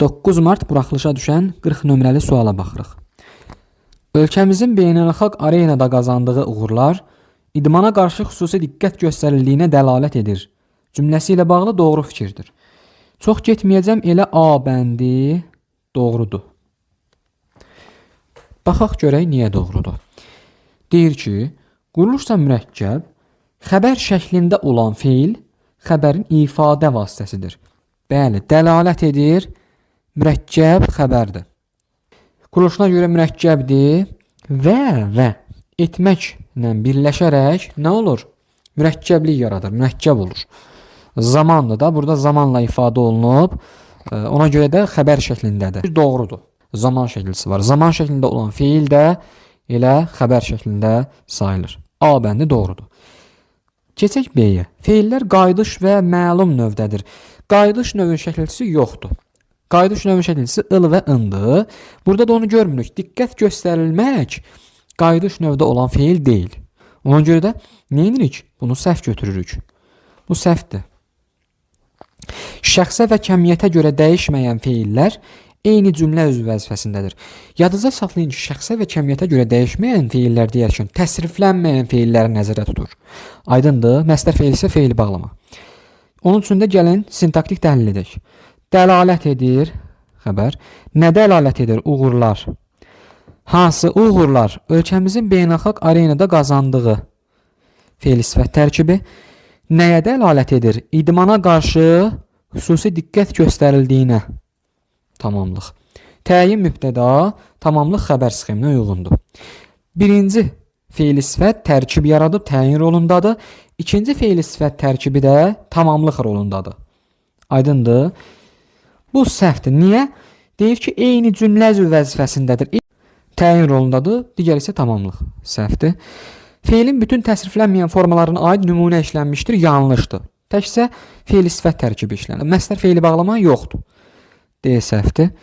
9 mart buraxılışa düşən 40 nömrəli suala baxırıq. Ölkəmizin beynəlxalq arenada qazandığı uğurlar idmana qarşı xüsusi diqqət göstərildiyinə dəlalət edir. Cümləsi ilə bağlı doğru fikirdir. Çox getməyəcəm, elə A bəndi doğrudur. Baxaq görək niyə doğrudur. Deyir ki, quruluşsa mürəkkəb, xəbər şəklində olan feil xəbərin ifadə vasitəsidir. Bəli, dəlalət edir, mürəkkəb xəbərdir. Quruluşuna görə mürəkkəbdir və etməklə birləşərək nə olur? Mürəkkəblik yaradır, mürəkkəb olur. Zamandır da, burada zamanla ifadə olunub, ona görə də xəbər şəklindədir. Doğrudur. Zaman şəkilçisi var. Zaman şəklində olan feil də elə xəbər şəklində sayılır. A bəndi doğrudur. Keçək B-yə. Feillər qayıdış və məlum növdədir. Qayıdış növün şəkilçisi yoxdur. Qayıdış növün şəkilçisi ıl və ındır. Burada da onu görmürük. Diqqət göstərilmək qayıdış növdə olan feil deyil. Ona görə də nə edirik? Bunu səhv götürürük. Bu səhvdir. Şəxsə və kəmiyyətə görə dəyişməyən feillər eyni cümlə üzvü vəzifəsindədir. Yadınıza saxlayın ki, şəxsə və kəmiyyətə görə dəyişməyən feillər deyərkən təsriflənməyən feilləri nəzərdə tutur. Aydındır? Məstər feil isə feil bağlama. Onun üçün də gəlin sintaktik təhlil edək. Dəlalət edir xəbər. Nə dəlalət edir? Uğurlar. Hansı uğurlar? Ölkəmizin beynəlxalq arenada qazandığı feil sifət tərkibi. Nəyə dəlalət edir? İdmana qarşı xüsusi diqqət göstərildiyinə. Tamamlıq. Təyin mübtəda, tamamlıq xəbər sxeminə uyğundur. Birinci feili sifət tərkib yaradıb təyin rolundadır. İkinci feili sifət tərkibi də tamamlıq rolundadır. Aydındır? Bu səhvdir. Niyə? Deyir ki, eyni cümlə üzvü vəzifəsindədir. Təyin rolundadır, digər isə tamamlıq. Səhvdir. Feilin bütün təsriflənməyən formalarına aid nümunə işlənmişdir, yanlışdır. Təkcə feili sifət tərkibi işlənir. Məstər feili bağlama yoxdur. D səhvdir.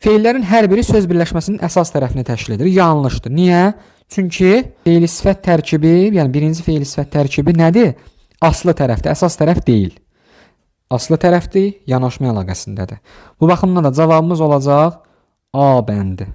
Feillərin hər biri söz birləşməsinin əsas tərəfini təşkil edir. Yanlışdır. Niyə? Çünki feili sifət tərkibi, yəni birinci feili sifət tərkibi nədir? Aslı tərəfdir, əsas tərəf deyil. Aslı tərəfdir, yanaşma əlaqəsindədir. Bu baxımdan da cavabımız olacaq A bəndi.